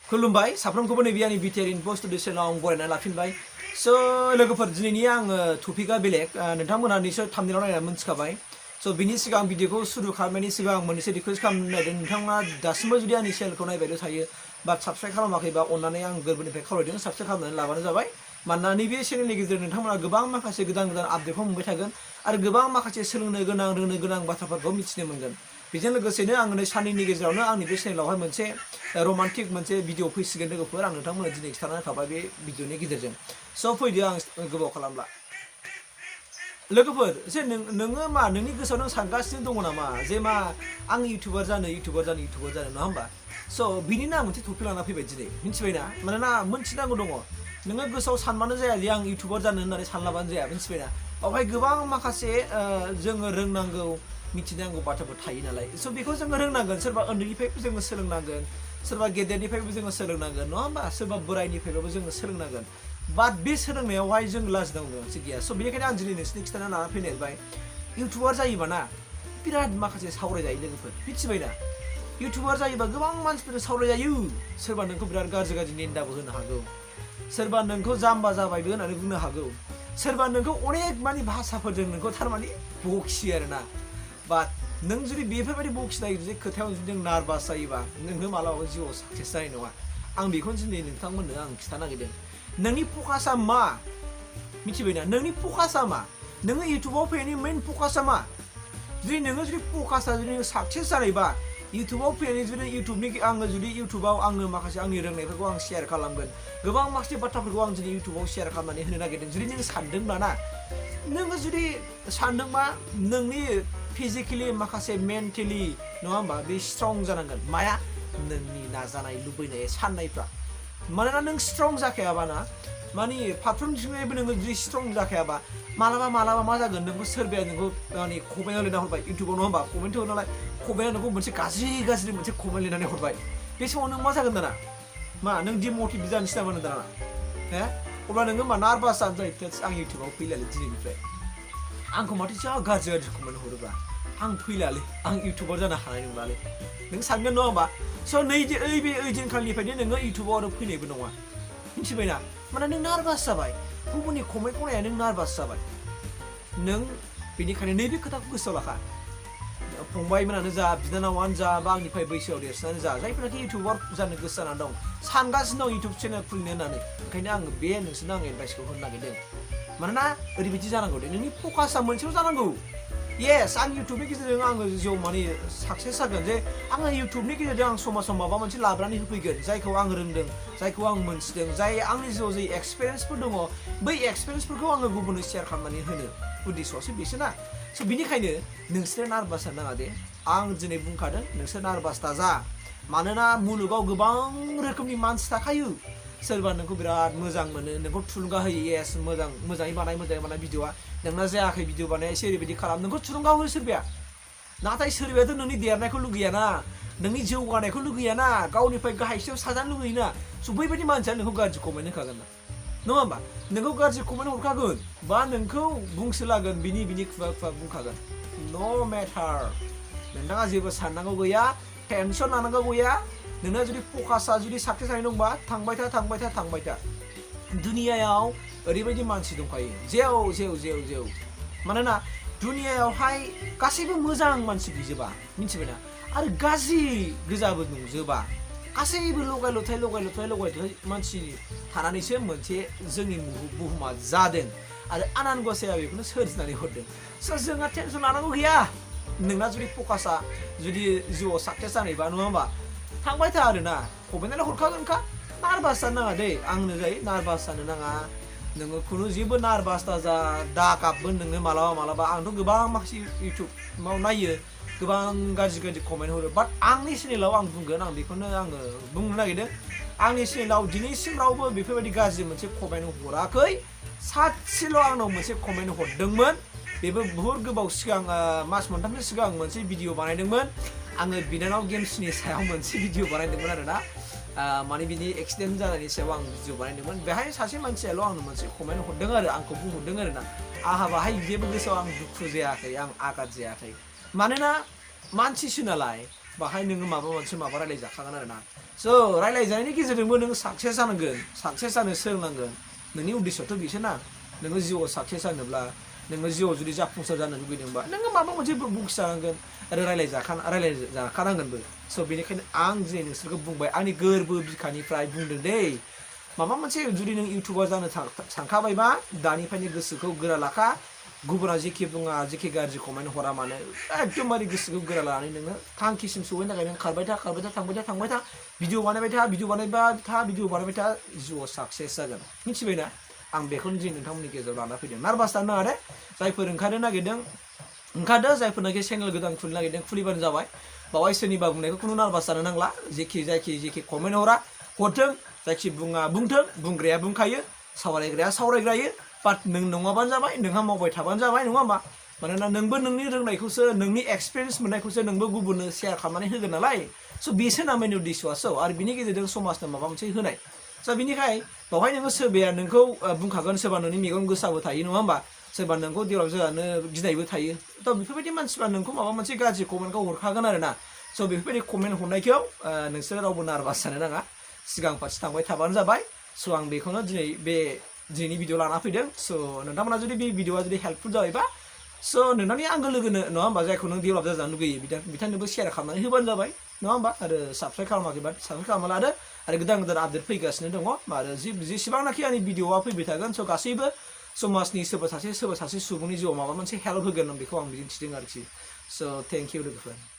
खुलुमबाय साफ्रोमखौबो नैबे आंनि बिटिआर इनफो स्टुडिअ चेनेलाव आं बरायनानै लाफिनबाय स' लोगोफोर दिनैनि आङो टपिकआ बेलेग नोंथांमोनहा निसय थाम्बनेलाव नायनानै मोनथिखाबाय स' बिनि सिगां भिडिअखौ सुरु खालामनायनि सिगां आं मोनसे रिकुवेस्ट खालामनो नागिरदों नोंथाङा दासिमबो जुदि आंनि चेनेलखौ नायबायल' थायो बा साबस्क्राइब खालामाखैबा अन्नानै आं गोरबोनिफ्राय खावलायदों साबस्क्राइब खालामनानै लाबानो जाबाय मानोना नैबे चेनेलनि गेजेरजों नोंथांमोना गोबां माखासे गोदान गोदान आपडेटखौ मोनबाय थागोन आरो गोबां माखासे सोलोंनो गोनां रोंनो गोनां बाथ्राफोरखौ मिथिनो मोनगोन बेजों लोगोसेनो आं नै साननैनि गेजेरावनो आंनि बे चेनेलावहाय मोनसे रमान्टिक मोनसे भिडिअ फैसिगोन लोगोफोर आं नोंथांमोननो दिनै खिन्थाना होखाबाय बे भिडिअनि गेजेरजों स' फैदो आं गोबाव खालामला लोगोफोर जे नोङो मा नोंनि गोसोआव नों सानगासिनो दङ नामा जे मा आं इउटुबार जानो नङा होमबा स' बिनिनो आं मोनसे टपिक लाना फैबाय दिनै मिथिबायना मानोना मोनथिनांगौ दङ नोङो गोसोआव सानबानो जाया जे आं इउटुबार जानो होननानै सानलाबानो जाया मिथिबायना बेवहाय गोबां माखासे जोङो रोंनांगौ मिथिनांगौ बाथ्राफोर थायो नालाय स' बेखौ जोङो रोंनांगोन सोरबा उन्दैनिफ्रायबो जोङो सोलोंनांगोन सोरबा गेदेरनिफ्रायबो जोङो सोलोंनांगोन नङा होमबा सोरबा बोरायनिफ्रायबो जोङो सोलोंनांगोन बाट बे सोलोंनायावहाय जों लाजिनांगौ मोनसे गैया स' बेनिखायनो आं दिनै नोंसिनि खिथाना लाना फैनायबाय इउटुबार जायोबा ना बिराद माखासे सावरायजायो लोगोफोर मिथिबायना इउटुबार जायोबा गोबां मानसिफोरजों सावरायजायो सोरबा नोंखौ बिराद गाज्रि निन्दाबो होनो हागौ सोरबा नोंखौ जाम्बा जाबायबो होननानै बुंनो हागौ सोरबा नोंखौ अनेक मानि भाषाफोरजों नोंखौ थारमाने बखियो आरोना बाट नों जुदि बेफोरबायदि बखिनाय जुदि खोथायाव जुदि नों नार्भास जायोबा नोंनो मालाबाबो जिउआव साक्सेस जानाय नङा आं बेखौनो दिनै नोंथांमोननो आं खिथानो नागिरदों नोंनि फकासआ मा मिथिबायना नोंनि फकासआ मा नोङो इउटुबाव फैनायनि मेइन फकासआ मा जुदि नोङो जुदि फकासआ जुदि साक्सेस जानायबा इउटुबाव फैनानै जुदि इउटुबाव आङो माखासे आंनि रोंनायफोरखौ आं शेयार खालामगोन गोबां माखासे बाथ्राफोरखौ आं दिनै इउटुबाव शेयार खालामनानै होनो नागिरदों जुदि नों सानदोंब्ला ना नोङो जुदि सानदोंबा नोंनि फिजिकेलि माखासे मेन्टेलि नङा होमबा बे स्ट्रं जानांगोन माया नोंनि नाजानाय लुबैनाय साननायफ्रा मानोना नों स्ट्रं जाखायाबा ना माने फारफ्रोमथिंनिफ्रायबो नोङो जुदि स्ट्रं जाखायाबा मालाबा मा जागोन नोंखौ सोरबाया नोंखौ माने कमेन्ट लिरना हरबाय इउटुबाव नङा होमबा कमेन्ट होयो नालाय कमेन्टआ नोंखौ मोनसे गाज्रि मोनसे कमेन्ट लिरनानै हरबाय बे समाव नों मा जागोन दाना मा नों डिमटिभेट जानोसै नामा दाना हे अब्ला नोङो मा नार्भास जानो जायो आं इउटुबाव फैलालै दिनैनिफ्राय आंखौ माथो जा गाज्रि कमेन्ट हरोब्ला आं फैलालै आं इउटुबार जानो हानाय नंलालै नों सानगोन नङा होमबा स' बे ओइदिनखालिनिफ्रायनो नोङो इउटुबाव आरो फैनायबो नङा मिथिबायना माने नों नार्भास जाबाय गुबुननि कमेन्टखौ नाया नों नार्भास जाबाय नों बेनिखायनो नैबे खोथाखौ गोसोआव लाखा फंबायमोनानो जा बिनानावानो जा बा आंनिफ्राय बैसोआव देरसिनानो जा जायफोराखि इउटुबार जानो गोसो जानानै दं सानगासिनो दं इउटुब चेनेल खुलिनो होननानै ओंखायनो आङो बे नोंसोरनो आं एडभाइसखौ होनो नागिरदों मानोना ओरैबायदि जानांगौ दे नोंनि फकासआ मोनसेयाव जानांगौ येस आं इउटुबनि गेजेरजों आङो जिउआव माने साक्सेस जागोन जे आङो इउटुबनि गेजेरजों आं समाजाव माबा मोनसे लाबोनानै होफैगोन जायखौ आं रोंदों जायखौ आं मोनथिदों जाय आंनि जिउआव जे एक्सपिरियेन्सफोर दङ बै एक्सपिरियेन्सफोरखौ आङो गुबुननो शेयार खालामनानै होनो उद्देश्यआसो बेसो ना स' बिनिखायनो नोंसोरो नार्भास जानो नाङा दे आं दिनै बुंखादों नोंसोर नार्भास दाजा मानोना मुलुगाव गोबां रोखोमनि मानसि थाखायो सोरबा नोंखौ बिराद मोजां मोनो नोंखौ थुलुंगा होयो येस मोजाङै बानाय भिडिअआ नोंना जायाखै भिडिअ बानाया एसे ओरैबायदि खालाम नोंखौ थुलुंगा होयो सोरबाया नाथाय सोरबायाथ' नोंनि देरनायखौ लुगैयाना नोंनि जौगानायखौ लुगैयाना गावनिफ्राय गाहायसियाव साजानो लुगैयोना स' बैबायदि मानसिया नोंखौ गाज्रि कमेन्ट होखागोन ना नङा होमबा नोंखौ गाज्रि कमेन्ट हरखागोन बा नोंखौ बुंसोलागोन बिनि खुगा बुंखागोन न' मेटार नोंथाङा जेबो साननांगौ गैया टेनसन लानांगौ गैया नोंना जुदि फकासआ जुदि साक्सेस जानाय दंबा थांबाय था दुनियायाव ओरैबायदि मानसि दंखायो जेव मानोना दुनियायावहाय गासैबो मोजां मानसि गैजोबा मिथिबायना आरो गाज्रि गोजाबो नंजोबा गासैबो लगाय लथाय मानसि थानानैसो मोनसे जोंनि बुहुमा जादों आरो आनान गसाइया बेखौनो सोरजिनानै हरदों स' जोंहा टेनसन लानांगौ गैया नोंना जुदि फकासआ जुदि जिउआव साक्सेस जानायबा नङा होमबा थांबाय था आरोना कमेन्टआनो हरखागोनखा नार्भास जानो नाङा दे आंनो जायो नार्भास जानो नाङा नोङो खुनु जेबो नार्भास दा गाबगोन नोङो मालाबा आंथ' गोबां माखासे इउटुबाव नायो गोबां गाज्रि कमेन्ट हरो बाट आंनि चेनेलाव आं बुंगोन आं बेखौनो आङो बुंनो नागिरदों आंनि चेनेलाव दिनैसिम रावबो बेफोरबायदि गाज्रि मोनसे कमेन्ट हराखै सासेल' आंनाव मोनसे कमेन्ट हरदोंमोन बेबो बुहुत गोबाव सिगां मास मोनथामसो सिगां मोनसे भिडिअ बानायदोंमोन आङो बिनानाव गेम्सनि सायाव मोनसे भिडिअ बानायदोंमोन आरोना माने बिनि एक्सिडेन्ट जानायनि सायाव आं भिडिअ बानायदोंमोन बेहाय सासे मानसियाल' आंनो मोनसे कमेन्ट हरदों आरो आंखौ बुंहरदों आरोना आंहा बाहाय जेबो गोसोआव आं दुखु जायाखै आं आघात जायाखै मानोना मानसिसो नालाय बाहाय नोङो माबा मोनसे माबा रायलायजाखागोन आरोना स' रायलायजानायनि गेजेरजोंबो नोङो साक्सेस जानांगोन साक्सेस जानो सोलोंनांगोन नोंनि उद्देশ্যआथ' बेसो ना नोङो जिउआव साक्सेस जानोब्ला नोङो जिउआव जुदि जाफुंसार जानो लुगैदोंबा नोङो माबा मोनसे बुक्स जानांगोन आरो रायलायजाखानांगोनबो स' बेनिखायनो आं दिनै नोंसोरखौ बुंबाय आंनि गोरबो बिखानिफ्राय बुंदों दै माबा मोनसे जुदि नों इउटुबार जानो सानखाबायबा दानिफ्रायनो गोसोखौ गोरा लाखा गुबुना जेखि बुङा जेखि गाज्रि कमेन्ट हरा मानो एकदमबारे गोसोखौ गोरा लानानै नोङो थांखिसिम सहैनो थाखाय नों खारबाय था थांबाय था भिडिअ बानायबाय था जिउआव साक्सेस जागोन मिथिबायना आं बेखौनो दिनै नोंथांमोननि गेजेराव लाना फैदों नार्भास जानो नाङा दे जायफोर ओंखारनो नागिरदों ओंखारदो जायफोरनाखि चेनेल गोदान खुलिनो नागिरदों खुलिबानो जाबाय बावहाय सोरनिबा बुंनायखौ खुनु नार्भास जानो नांला जेखि कमेन्ट हरा हरथों जायखि बुङा बुंथों बुंग्राया बुंखायो सावरायग्राया सावरायग्रायो बाट नों नङाबानो जाबाय नोंहा मावबाय थाबानो जाबाय नङा होमबा मानोना नोंबो नोंनि रोंनायखौसो नोंनि एक्सपिरियेन्स मोननायखौसो नोंबो गुबुननो शेयार खालामनानै होगोन नालाय स' बेसो ना मेन उद्देশ্যआ स' आरो बिनि गेजेरजों समाजनो माबा मोनसे होनाय स' बिनिखाय बावहाय नोङो सोरबाया नोंखौ बुंखागोन सोरबा नोंनि मेगन गोसाबो थायो नङा होमबा सोरबा नोंखौ डेभेलप जानो गिनायबो थायो थ' बेफोरबायदि मानसिफ्रा नोंखौ माबा मोनसे गाज्रि कमेन्टखौ हरखागोन आरोना स' बेफोरबायदि कमेन्ट हरनायखौ नोंसोर रावबो नार्भास जानो नाङा सिगां फारसे थांबाय थाबानो जाबाय स' आं बेखौनो दिनैनि भिडिअ लाना फैदों स' नोंथांमोना जुदि बे भिडिअआ जुदि हेल्पफुल जाबायबा स' नोंथांनि आंगो लोगोनो नङा होमबा जायखौ नों डेभेलप जाजानो लुगैयो बिथांनोबो शेयार खालामनानै होबानो जाबाय नङा होमबा आरो साबस्क्राइब खालामाखैबा साबस्क्राइब खालामना लादो आरो गोदान आपडेट फैगासिनो दङ आरो जेसेबांनाखि आंनि भिडिअआ फैबाय थागोन स' गासैबो समाजनि सोरबा सासे सुबुंनि जिउआव माबा मोनसे हेल्प होगोन बेखौ आं मिजिंथिदों आरोखि स' थेंक इउ लोगोफोर